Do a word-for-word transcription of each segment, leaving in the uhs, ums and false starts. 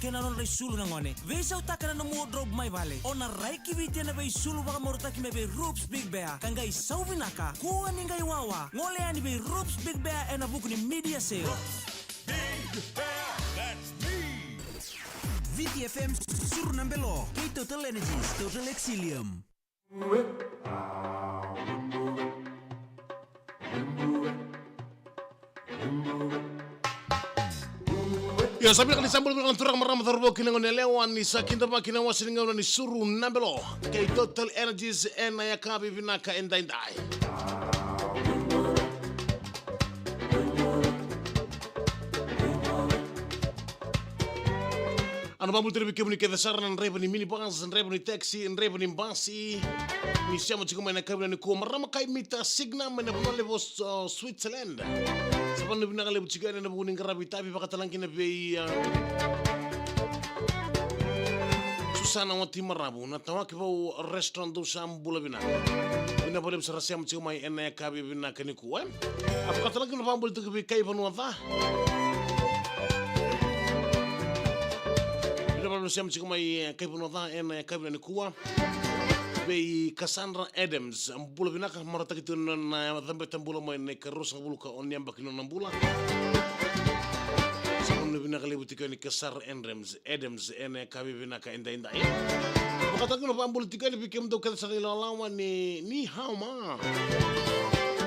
kei na nodra isulu na gone. Veisautaka na nomu wardrobe mai vale. O na rai ki Viti ena veisulu vakamarautaki mai vei Roops Big Bear. Ka qai sau vinaka, kua ni qai wawa. Gole yani vei Roops Big Bear ena vuku ni media sale. Big Bear, that's me. Viti F M, Suru na Belo, kei Total Energies, Total Exilium. Io, sa vinaka ni sa bula vinaka na turaga, marama, cauravou kei na goneyalewa, ni sa kidavaki na wase ni gauna ni Suru na Belo kei Total Energies ena yakavi vinaka edaidai. Au na vakabula tale vei kemuni kece sara na draiva ni minibus, draiva ni taxi, draiva ni basi. Ni sema tiko mai ena yakavi nikua, marama kai Mita Signa mai na vanua levu o, uh, Switzerland. Sa vanua vinaka levu tiko yani ena vuku ni qaravi itavi, vakatalega kina vei, uh, Susana Watimaravu, na Tawakivou Restaurant, dou sa bula vinaka. Vinaka vakalevu sara sema tiko mai ena yakavi vinaka nikua. A vakatalega kina na vakabula tiko vei kai Vanua Ca. Vinaka vakalevu sema tiko mai, eh, kai Vanua Ca ena yakavi nikua. Vei Cassandra Adams, bula vinaka, marautaki tu na, na cabeta bula mai na ikaruasagavulu ka ono ni yabaki ni nona bula. Sa vanua vinaka levu tiko yani Cassandra Adams, Adams ena yakavi vinaka edaidai. Vakatalega na vakabula tiko yani vei kemudou kece sara na ilawalawa ni, ni hao ma.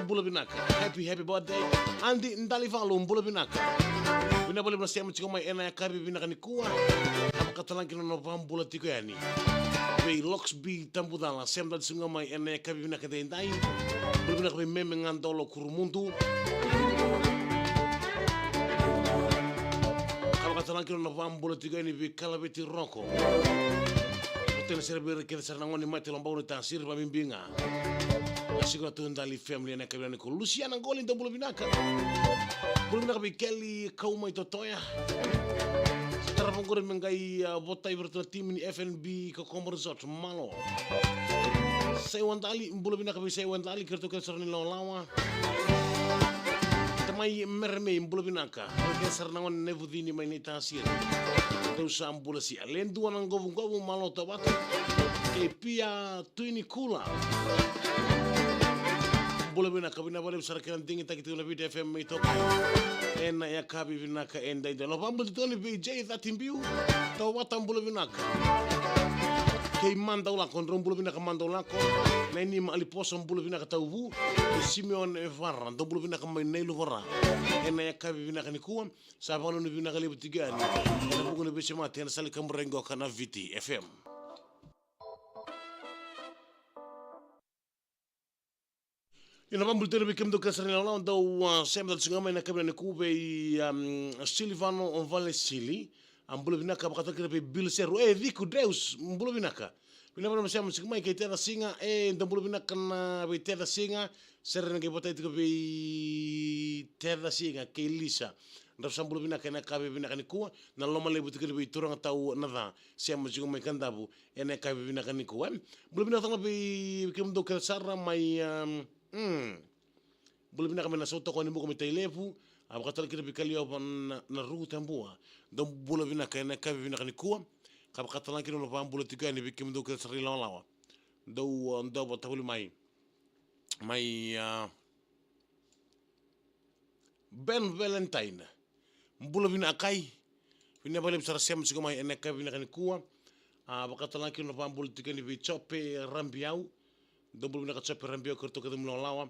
Bula vinaka. Happy, happy birthday. Adi Dalivalu, bula vinaka. Vinaka vakalevu na sema tiko mai ena yakavi vinaka nikua. A vakatalega kina na vakabula tiko yani vei Loxby Tabucala, sema tale tiko ga mai ena yakavi vinaka edaidai. Bula vinaka vei Meme Gadolo Kurumudu. A vakatalega kina na vakabula tiko yani vei Kalaveti Roko. Tena sere vei ira kece sara na gone ni Mate Lobau ni Tasiri, vabibi ga na Sigona Tudali family ena yakavi nikua. Lusiana Qoli, dou bula vinaka. Bula vinaka vei Kelly Kauma i Totoya. Sa tarava qori me qai, ah, votai vei iratou na timi ni F N B Kokomo Resort, malo. Saiwa Dali, bula vinaka vei Saiwa Dali kei iratou kece sara na ilawalawa. Tamai Meremei, bula vinaka. Kece sara na gone ni Vucini mai Naitasiri, dou sa bula sia. Ledua na Qovuqovu, malo Tavata. Kei Pia Tui ni Kula. Bula vinaka, vinaka vakalevu sara kei na digitaki tiko na Viti F M mai Tokai ena yakavi vinaka edaidai. Na vakabula tiko yani vei J Thirty Biu, Tauwata, bula vinaka. Kei Madaulako, drau bula vinaka Madaulako. Nainima Aliposo, bula vinaka Tauvu. Kei Simeone Vara, drau bula vinaka mai Nailuvara ena yakavi vinaka nikua. Sa vakananumi vinaka levu tiko yani ena vuku ni veisemati ena sala i kaburaki qo ka na Viti F M. Io, na vakabula tale vei kemudou kece sara na ilawalawa, dou, ah, sema tale tiko ga mai ena yakavi nikua vei, um, Silivano Valesili. A, bula vinaka, vakatalega kina vei Bill Seru. E, Ciku Deus, bula vinaka. Vinaka vakalevu na sema tiko mai. Kei Teca Siga, e, dou bula vinaka na vei Teca Siga. Sere ni qai votai tiko vei Teca Siga kei Lisa. Drau sa bula vinaka ena yakavi vinaka nikua. Na loma levu tiko yani vei Turaga Tau Naca, sema tiko mai Kadavu ena yakavi vinaka nikua, e. Bula vinaka tale ga vei kemudou kece sara mai, um, mm, bula vinaka mai na Sautokoni Buka mai Tailevu. A vakatalega kina vei Kaliova na, na Ruku Tabua. Dou bula vinaka ena yakavi vinaka nikua. Ka vakatalega kina na vakabula tiko yani vei kemudou kece sara na ilawalawa, dou, ah, dou vakatavuli mai. Mai, ah, Ben Valentine, bula vinaka kai. Vinaka vakalevu sara sema tiko mai ena yakavi vinaka nikua. A vakatalega kina na vakabula tiko yani vei Jope Rabiau. Dou bula vinaka Jope Rabiau kei iratou kece mai Lawalawa.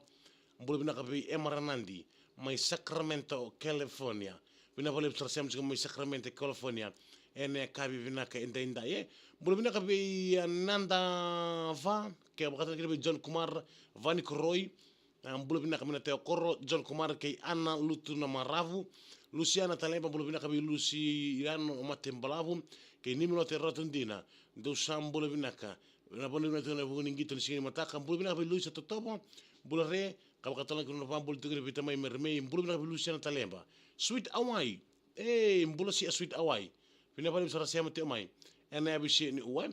Bula vinaka vei Ema Ranadi mai Sacramento, California. Vinaka vakalevu sara sema tiko mai Sacramento, California ena yakavi vinaka edaidai, e. Bula vinaka vei, ah, Nadava, kei vakatalega kina vei John Kumar Vanikoroi. A, bula vinaka mai na Taiwakoro, John Kumar kei Ana Lutu na Maravu. Lusiana Taleba, bula vinaka vei Lusiano Matebalavu kei Nimilote Ratodina. Dou sa bula vinaka. Na vanua vinaka tiko na vuku ni qito ni siga ni mataka. Bula vinaka vei Luisa Totovo. Bula re, ka vakatalega kina na vakabula tiko yani vei tamai Meremei. Bula vinaka vei Lusiana Taleba. Sweet Hawaii. E, bula sia Sweet Hawaii. Vinaka vakalevu sara sema tiko mai ena yabisi ni ua.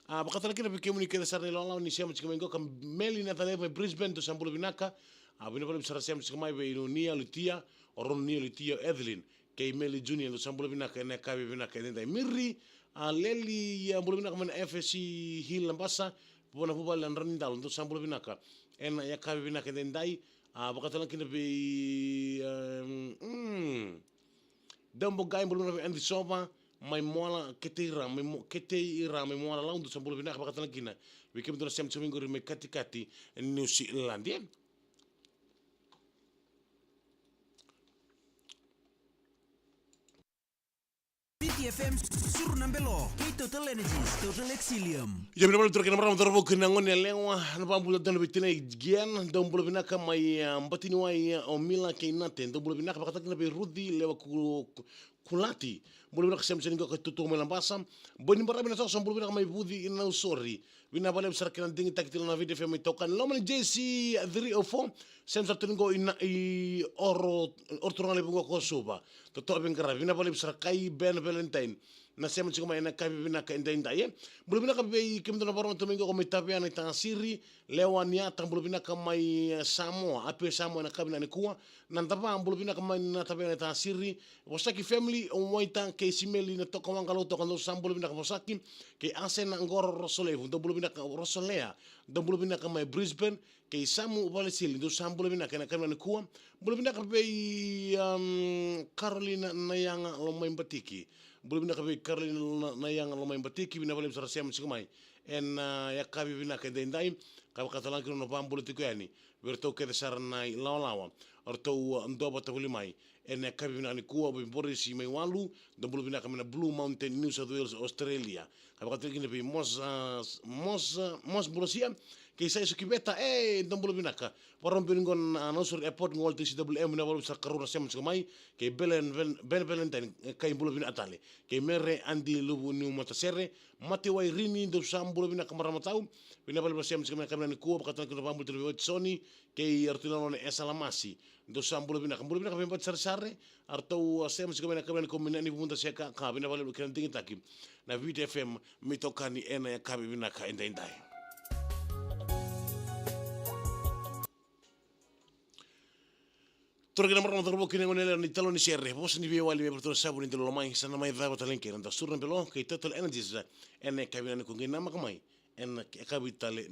A, vakatalega kina vei kemuni kece sara na ilawalawa ni sema tiko mai qo, ka Meli na Taleva mai Brisbane, dou sa bula vinaka. A, vinaka vakalevu sara sema tiko mai vei Nunia Lutia, o Ronunia Lutia, o Evelyn. kei Meli Junior, dou sa bula vinaka ena yakavi vinaka edaidai. Miri, a, Leli, a, bula vinaka mai na F S C Hill Labasa, vua na vuvale na Drau ni Dalo, dou sa bula vinaka ena yakavi vinaka edaidai. A, vakatalega kina vei, em, mm, Dau Bogai, bula vinaka vei Adi Sova mai Moala, Keteira mai Mo-, Keteira mai Moala Lau, dou sa bula vinaka, vakatalega kina vei kemudou na sema tiko mai qori mai Katikati Niusiladi, e. Viti F M, Suru na Belo, kei Total Energies, Total Exilium. Ia, vinaka vakalevu, turaga na marama, cauravou kei na gone yalewa, na vakabula donu vei tinai Gian, dou bula vinaka mai, a, Batiniwai, a, o Mila kei Nate, dou bula vinaka, vakatalega kina vei Ruci, lewa Ku-, Ku-, Kulati, bula vinaka, sema tiko qo kei Tutu mai Labasa, Boni Baravi na Toso, bula vinaka mai Vuci Nausori, vinaka vakalevu sara kina digitaki tiko na Viti F M mai Tokani. Loma ni J C three oh four, sema sara tu qo i na, i Oro, Oro Turaga Levu qo ko Suva. Toto Vinqaravi, vinaka vakalevu sara kei Ben Valentine. Na sema tiko mai ena yakavi vinaka edaidai, e. Bula vinaka vei kemudou na vakarorogo tu mai qo mai Tavea na Itasiri, Lewa Niata, bula vinaka mai, e, Samoa, Apia Samoa ena yakavi nikua. Na Dava, bula vinaka mai na Tavea na Itasiri. Vosaki family, o Waita kei Simeli na Tokawaqa Lautoka, dou sa bula vinaka Vosaki, kei Asena Qoro Rosolevu, dou bula vinaka Rosolea, dou bula vinaka mai Brisbane, kei Samu Valesili, dou sa bula vinaka ena yakavi nikua. Bula vinaka vei, um, Carolina Nayaga Lomaibatiki. Bula vinaka vei Carolina Na-, Nayaga Lomaibatiki, vinaka vakalevu sara sema tiko mai ena, a, yakavi vinaka edaidai. Ka vakatalega kina na vakabula tiko yani vei iratou kece sara na ilawalawa, o ratou, a, duavata voli mai ena yakavi vinaka nikua, vei Borisi mai Walu, dou bula vinaka mai na Blue Mountain, New South Wales, Australia. Ka vakatalega kina vei Mos, a, Mos, a, Mos Bulosia kei Saiso Kiveta, e, dou bula vinaka. Vakarau beka qo na, a, Nausori Airport, qo Walter C W M, vinaka vakalevu sara karua na sema tiko mai, kei Belen, Ven-, Ben Valentine, e, kei bula vinaka tale, kei Mere Adi Luvu Niu Matasere, Mate Wairini, dou sa bula vinaka marama tau, vinaka vakalevu sema tiko mai ena yakavi nikua, vakatalega kina na vakabula tiko vei Watisoni, kei iratou na nona e Salamasi, dou sa bula vinaka, bula vinaka vei Bati Saresare, eratou a sema tiko mai ena yakavi nikua mai Nanivuda Sekaka, vinaka vakalevu kina digitaki na Viti F M mai Tokani ena yakavi vinaka edaidai. Turaga na marama, cauravou kei na gone yalewa, na italanoa ni sere, vosa ni veiwali me varatou na savu ni dalo mai, sa na mai cava tale ga kina na Suru na Belo kei Total Energies ena yakavi nikua, qai namaka mai ena yakavi tale